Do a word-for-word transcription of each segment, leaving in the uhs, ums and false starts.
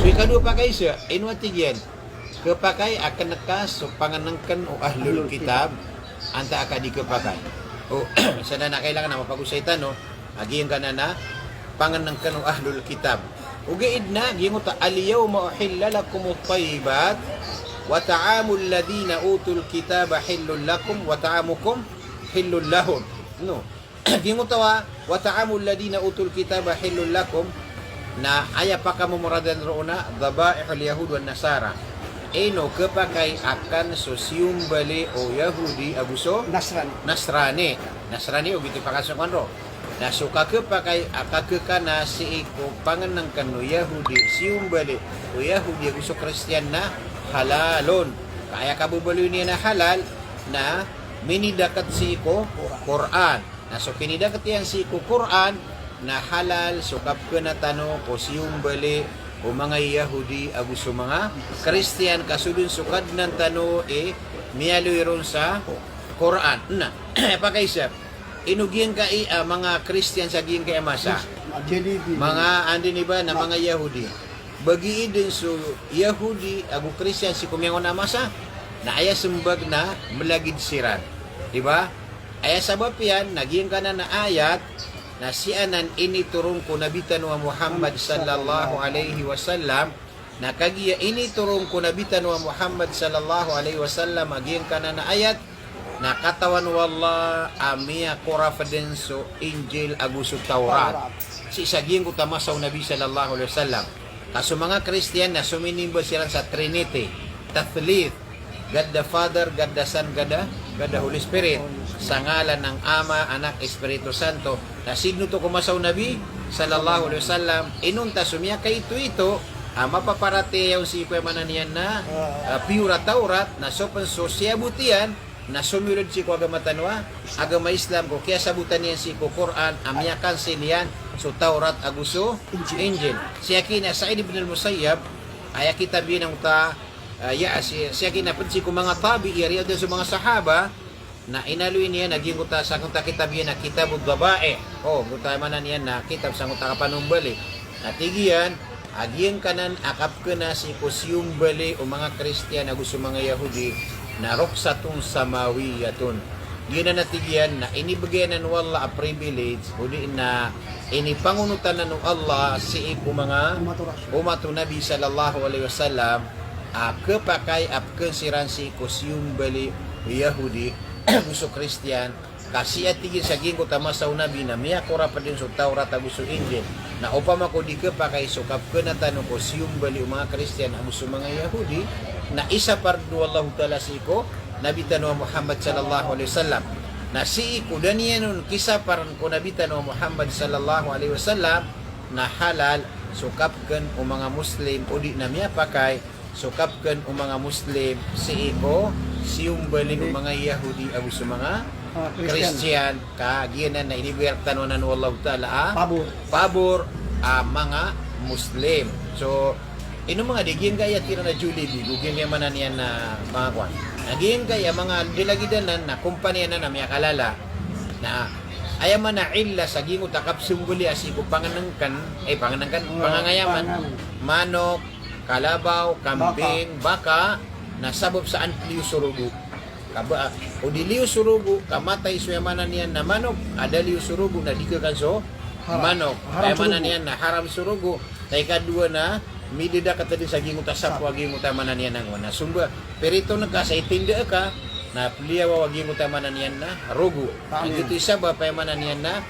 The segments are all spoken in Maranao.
So ikadowa pakaiza, ino a tig iyan? Khapakay a kn ka so pangnngkn o ahlul kitab, antaa ka di khapakay. O, sa dn a kailangan a mapagosay tano, a giyangkanan a pangnngkn o ahlul kitab. Ogaid na giyangkoto a, "Al-yawma uhilla lakumut tayyibat, wa ta'amul ladhina utul kitaba hillul lakum, wa ta'amukum hillul lahum." No. Giyangkoto a, "Wa ta'amul ladhina utul kitaba hillul lakum." Na aya pakamomoradan roo na dhabaihul Yahud wan Nasara. Ino khapakay a kn so siyombali o Yahudi ago so Nasrani. Nasrani. Nasrani, o giyoto i pakasokan roo. Na so kakhapakay a kakhakana sii ko pangnngkn o Yahudi, siyombali o Yahudi ago so Kristiyan na halalon. Ka aya kababaloy niyan a halal na minidaket sii ko Qur'an. Na so kinidaket iyan sii ko Qur'an na halal so kapkhana tano ko siyombali o manga Yahudi ago so manga Kristiyan, ka so dn so Kadnan tano i miyaaloy ron sa Qur'an. Na, pakaiza, ino giyangkai a manga Kristiyan sa giyangkai a masa? Manga anda ini ba na manga Yahudi. Ba giya dn so Yahudi ago Kristiyan sii ko miyangaoona a masa, na aya smbag na mlagid siran. Di ba? Aya sabap iyan na giyangkanan a ayat na sii anan initoron ko Nabi tano a Muhammad sallallahu alaihi wasallam, na kagiya initoron ko Nabi tano a Muhammad sallallahu alaihi wasallam a giyangkanan a ayat, na katawan o Allah a miyakorapd dn so Injil ago so Tawrat. Sii sa giyangkoto a masa o Nabi sallallahu alaihi wasallam. Ka so manga Kristiyan na sominimba siran sa Trinity, Tathlith, God the Father, God the Son, God the, God the Holy Spirit. Sa ngalan ng Ama, Anak, Espiritu Santo. Na sii dn oto ko masa o Nabi sallallahu alaihi wasallam, inonta so miyakaito-ito a mapaparatiyaya on sii ko aya maana niyan na, ah, pure a Tawrat, na so pn so siyabot iyan na somiyold sii ko agama tano a agama Islam, ko kiyasabotan iyan sii ko Qur'an a miyakansil iyan so Tawrat ago so Injil. Sii aki na Sa'id ibn al-Musayyab, aya kitab iyan angkoto a, ah, ya, sii, sii aki na pd sii ko manga tabi'i a riyaw dn so manga sahaba, na inaloy niyan a giyangkoto a sangkoto a kitab iyan a Kitabud Dhabaih. O, giyangkoto a maana niyan na kitab sangkoto a kapanombali. Na tig iyan a giyangkanan a kapkhana sii ko siyombali o manga Kristiyan ago so manga Yahudi na rukhsatun samawiyatun. Giyanan a tig iyan na inibgay anan o Allah a privilege, odi na inipangonot anan o Allah sii ko manga umat o Nabi sallallahu alaihi wasallam, a khapakay a pkhn siran sii ko siyombali o Yahudi ago so Kristiyan, ka sii a tig iyan sa giyangkoto a masa o Nabi na miyakorapd dn so Tawrat ago so Injil. Na opama ko di khapakay so kapkhana tano ko siyombali o manga Kristiyan ago so manga Yahudi, na isapar dn o Allahu Ta'ala sii ko Nabi tano a Muhammad sallallahu alaihi wasallam. Na sii ko da niyan on kisapar ko Nabi tano a Muhammad sallallahu alaihi wasallam, na halal so kapkhn o manga Muslim, odi na miyapakay so kapkhn o manga Muslim sii ko siyombali o manga Yahudi ago so manga Kristiyan, ka giyanan na inibgay rktano anan o Allahu Ta'ala a pabor a manga Muslim. So, ino manga di giyangkaya tig iran a Jollibee, go giyangkaya maana niyan na manga kowan. Na giyangkaya manga di lagid anan na kompaniya anan a miyakalala. Na aya maana illa sa giyangkoto a kapsiyombali a sii ko pangnngkn, eh, pangnngkn, pangangayaman. Manok, kalabaw, kambing, baka, na sabap sa anda liyo so rogo. Kaba, odi liyo so rogo, ka matay so aya maana niyan na manok, a da liyo so rogo na di khakan so manok. Aya maana niyan na haram so rogo. Na ikadowa na midadak a tadi sa giyangkoto a sapo a giyangkoto a maana niyan na ngowa na somba. Pirito ngka sa itinda ka, na pliyawaw a giyangkoto a maana niyan na rogo. Na giyoto i sabap a aya maana niyan na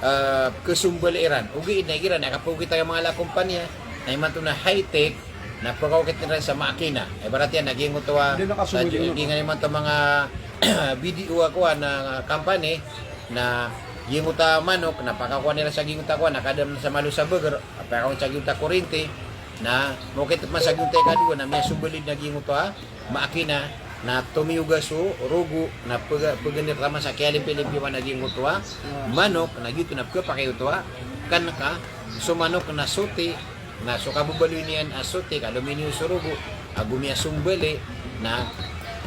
ah, khasombali iran. Ogaid na igira na kapagokit a manga la kompaniya, na imanto na high-tech, na pagokit iran sa makina. Ibarat iyan na giyangkoto a, sa giyangkoto a manga B D O a kowan a company, na giyangkoto a manok, na pakakowan iran sa giyangkoto a kowan, na kadam sa malo sa beger, pakakowan sa giyangkoto a korinti, na mokit man sa giyangkoto a ikadowa, na miyasombali na giyangkoto a makina, na tomiyoga so rogo, na pega-, peganir taman sa kiyalimpilipiwan a giyangkoto a manok, na giyoto na pkhapakay oto a kn ka, so manok na soti, na so kababaloy niyan a soti, ka lominiyo so rogo, ago miyasombali, na,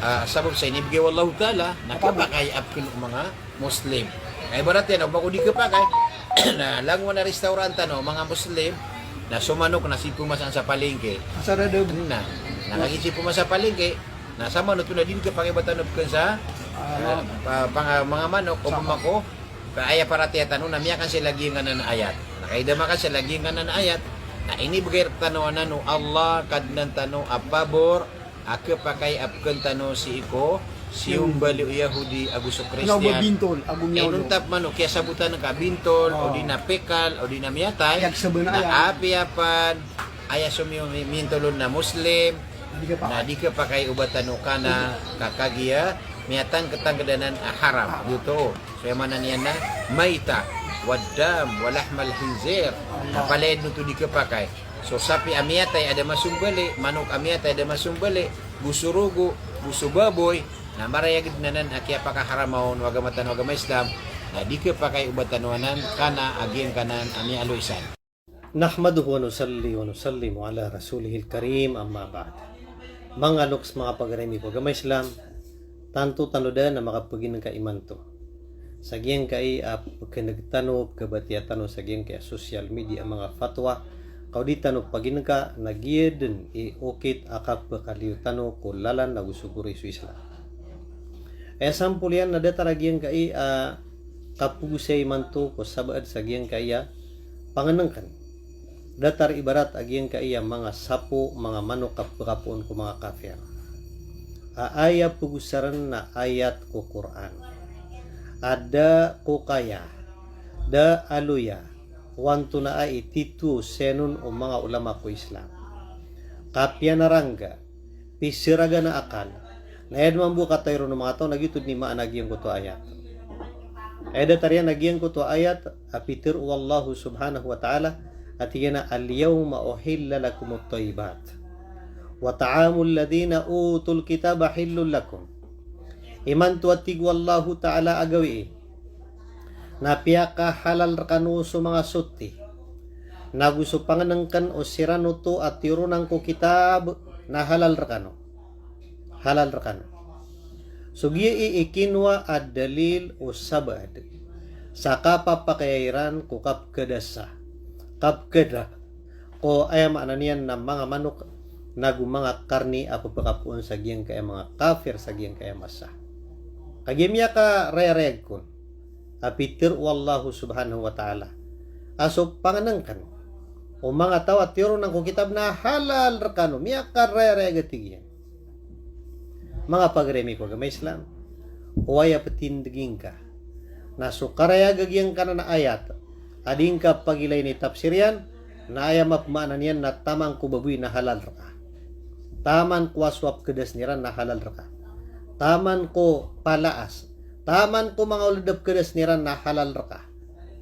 ah, sabap sa inibgay o Allahu Ta'ala, na khapakay a pkhn o manga Muslim. Ka ibarat iyan, o ba ko di khapakay, na langon a restaurant tano, manga Muslim, Na so manok na sii pmasaan sa palengke. Asar a dab. Na, na kagiya sii pmasaan sa palengke, na sa manok oto na di dn khapakay o ba tano pkn sa, ah, eh, pa-, panga-, manga manok, opama ko, ka aya paratiyaya tano na miyakn sa lagid angkanan a ayat. Na kagiya da makn sa lagid angkanan a ayat, na inibgay rktano anan o Allah, Kadnan tano, a pabor a khapakay a pkn tano sii ko siyombali o Yahudi ago so Kristiyan. Inonta pman o kiyasabotan ka bintol, o di na pekal, o di na miyatay, na apiya pn aya so mi-, mi-, mintol on na Muslim, na di khapakay o ba tano kana, ka kagiya miyatangkd-tangkd anan a haram. Giyoto. So aya maana niyan na maita, wa dam, wa lahmal khinzir. Na palaya dn oto di khapakay. So sapi a miyatay a da masombali, manok a miyatay a da masombali, go so rogo, go so baboy, na marayag dn anan a kiyapakaharama on o agama tano a agama Islam, na di khapakay o ba tano anan kana a giyangkanan a miyaaloy san. Nahmaduhu wa nusalli wa nusallimu ala rasulihil karim, amma ba'd. Manga loks, manga pagari ami ko agama Islam, tanto tano da na makapagingka imanto sa giyangkai a pkhan'g tano, pkhabatiya tano sa giyangkai a social media a manga fatwa, ka o di tano pagingka na giya dn i okit a kapakaliyo tano ko lalan ago so goroy so Islam. Aya sampol iyan na datar a giyangkai a kapagosay imanto ko sabaad sa giyangkai a pangnngkn. Datar ibarat a giyangkai a manga sapo, manga manok a pkapoon ko manga kafir. A aya pagosarn na ayat ko Qur'an. A da ko kaya, da aloya, o antonaa i titho, senon o manga ulama ko Islam. Kapiyanarangga, pisaragan a akal. Na aya dn mambo a katawi ron o manga taw na giyoto dn i maana a giyangkoto a ayat. Aya datar iyan a giyangkoto a ayat a pitharo o Allahu subhanahu wa ta'ala a tig iyan a, "Al-yawma uhilla lakumut tayyibat. Wa ta'amul ladhina utul kitaba hillul lakum." Imanto a tig o Allahu ta'ala a gawii na piyakahalal rkano so manga soti, nago so pangnngkn o siran oto a tiyoronan ko kitab na halal rkano. Halal rkano. So giya i ikinowa a dalil o sabaad sa kapapakay iran ko kapkhada sa, kapkhada ko aya maana niyan na manga manok nago manga karni a pphakapoon sa giyangkai a manga kafir sa giyangkai a masa. Kagiya miyakarayarayag kon a pitharo o Allahu subhanahu wa ta'ala a so pangnngkn o manga taw a tiyoronan ko kitab na halal rkano, miyakarayarayag a tig iyan. Manga pagari ami ko agama Islam, o aya ptindgi ngka na so karayag a giyangkanan a ayat a di ngka pagilayn i tafsir iyan, na aya mapmaana niyan na taman ko baboy na halal rka. Taman ko aso a pkhadas iran na halal rka. Taman ko palaas. Taman ko manga oled a pkhadas iran na halal rka.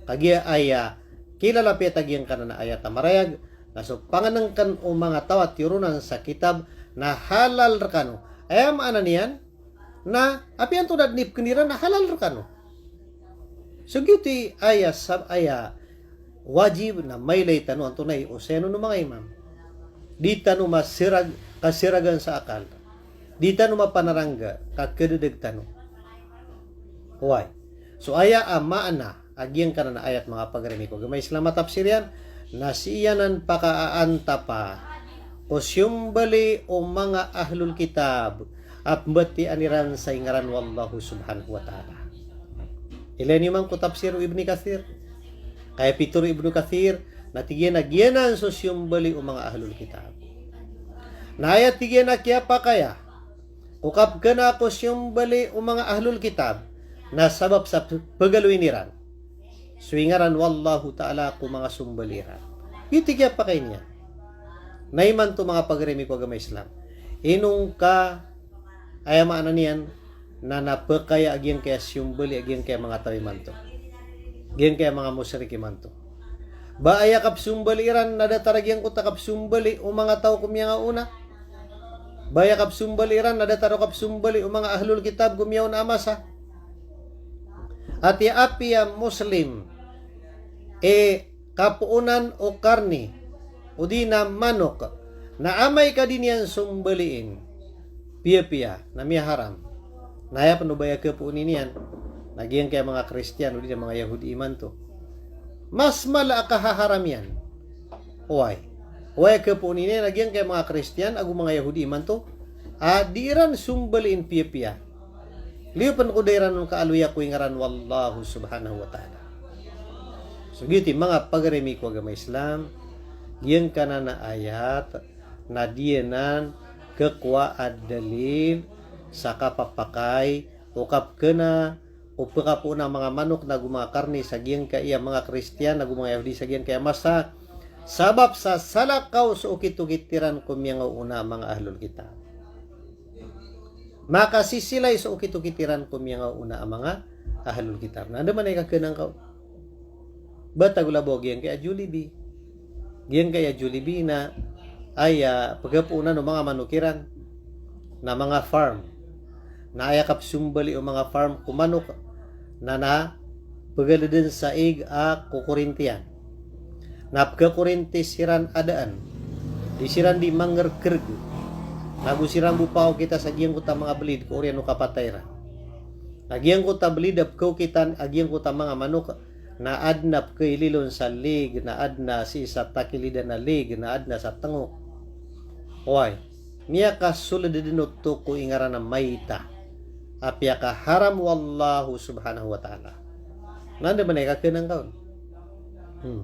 Kagiya aya kilalapiya ta giyangkanan a ayat a marayag na so pangnngkn o manga taw a tiyoronan sa kitab na halal rkano. Aya maana niyan na apiya antonaa dn i pkn iran na halal rkano. So giyoto i aya sab-, aya wajib na mailay tano antonaa i osayan o manga imam. Di tano masirag, kasiragan sa akal. Di tano mapanarangga, ka khadadg tano. Oway. So aya a maana a giyangkanan a ayat, manga pagari ami ko agama Islam, a tafsir iyan na sii anan pakaantapa ko siyombali o manga ahlul kitab a pmbatiyaan iran sa ingaran o Allahu subhanahu wa ta'ala. Ilaya niyo man ko tafsir o Ibn Kathir. Kaya pitharo o Ibn Kathir na tig iyan a giyanan so siyombali o manga ahlul kitab. Na aya tig iyan a kiyapakaya ko kapkhana ko siyombali o manga ahlul kitab na sabap sa p-, pagaloyin iran so ingaran o Allahu ta'ala ko manga sombali iran. Giyoto i kiyapakay niyan. Na imanto, manga pagari ami ko agama Islam, ino ngka, aya maana niyan na, na pkaya a giyangkaya siyombali a giyangkaya manga taw imanto, giyangkaya manga mushrik imanto. Ba aya kapsombali iran na datar a giyangkoto a kapsombali o manga taw ko miyangaoona. Ba aya kapsombali iran na datar o kapsombali o manga ahlul kitab ko miyaona a masa. Ati apiya Muslim i kapoonan o karni odi na manok na amay ka di niyan sombaliin, piyapiya na miyaharam. Na aya pn o ba aya kapooni niyan na giyangkaya manga Kristiyan odi na manga Yahudi imanto, mas mala a kahaharam iyan Oway. Oway, kapoon ini na giyangkaya manga Kristiyan ago manga Yahudi imanto a di iran sombaliin piyapiya. Liyo pen ko da iran on kaaloya ko ingaran o Allah subhanahu wa ta'ala. So giyoto i manga pagari ami ko agama Islam, giyangkanan a ayat na di anan khakowa a dalil sa kapapakay o kapkena o pekapoon a manga manok nago manga karni sa giyangkaya manga Kristiyan nago manga Yahudi sa giyangkaya masa, sabap sa salakaw so okit-okit iran ko miyangaoona a manga ahlul kitab. Makasisilay so okit-okit iran ko miyangaoona a manga ahlul kitab. Na anda man i kakena ngka on? Ba tago labo giyangkaya Jollibee. Giyangkaya Jollibee na aya pekapoonan o manga manok iran na manga farm. Na aya kapsombali o manga farm ko manok na, na pegaleden sa ig a kokorintiyan. Na pegakorinti siran a daan. Di siran di mangerkereg. Nago siran bo pakaokita sa giyangkoto a manga belid ko oriyan o kapatay iran. Na giyangkoto a belid a pekaokitan a giyangkoto a manga manok na aden a pekaililon sa lig, na aden a sii sa takilidan a lig, na aden a sa tengok. Oway, miyakasold den oto ko ingaran a maytah a piyakaharam o Allah subhanahu wa ta'ala. Na anda man i kakena ngka on? Hmm.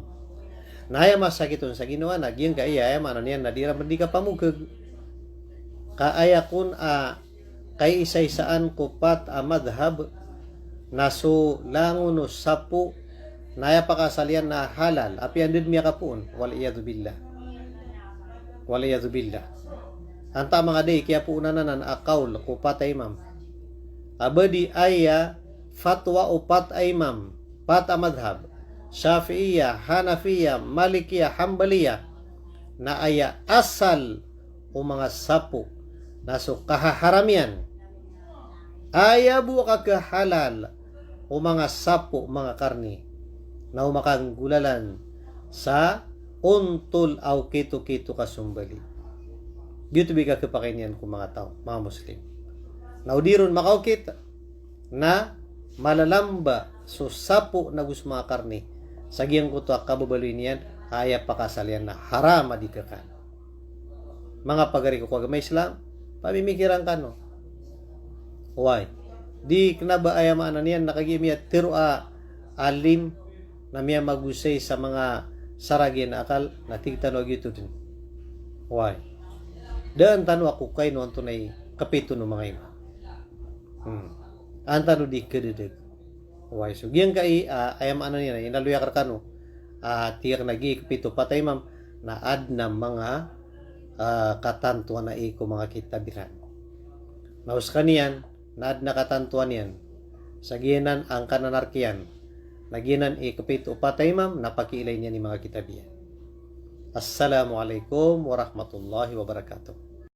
Na aya masakit on sa ginawa na giyangkaya, aya maana niyan na di iran di kapamogeg. Ka aya kon a kaiisaisaan ko pat a madhab na so langon o sapo na aya pakaasal iyan na halal, apiya anda den miyakapoon, wal iyadhu billah. Wal iyadhu billah. Antaa manga da i kiyapoonan anan a kawl ko pat a imam. A ba di aya fatwa o pat a imam, pat a madhab, Shafi'iyah, Hanafiyyah, Malikiyyah, Hanbaliyyah, na aya asal o manga sapo na so kahaharam iyan. Aya bo a kakahalal o manga sapo, manga karni, na o makanggolalan sa ontol a okit-okit o kasombali. Giyoto bo i kakepakay niyan ko manga taw, manga Muslim. Na o di ron makaokit, na malalamba so sapo nago so manga karni sa giyangkoto a kababaloy niyan, aya pakaasal iyan na haram a di kekan. Manga pagari ko ko agama Islam, pamimikiran kano. Oway. Di kena ba aya maana niyan na kagiya miyatero a alim na miyamagosay sa manga saragiyan a akal, na tig tano a giyoto den. Oway. Daan tano a kokaino antonaa i kepito o manga imam. Hmm. An tano di kededeg. Oway, so giyangkai, ah, aya maana niyan, inaloy akn rkano. Ah, tig akn a gii kepito pat a imam, na adn a manga, ah, katantoan ai ko manga kitab iran. Na o skaniyan, na adn a katantoan iyan. Sa giyanan a ngkanan a rk iyan. Na giyanan i kepito pat a imam, na pakiilay niyan i manga kitab iyan. Assalamu alaikum warahmatullahi wabarakatuh.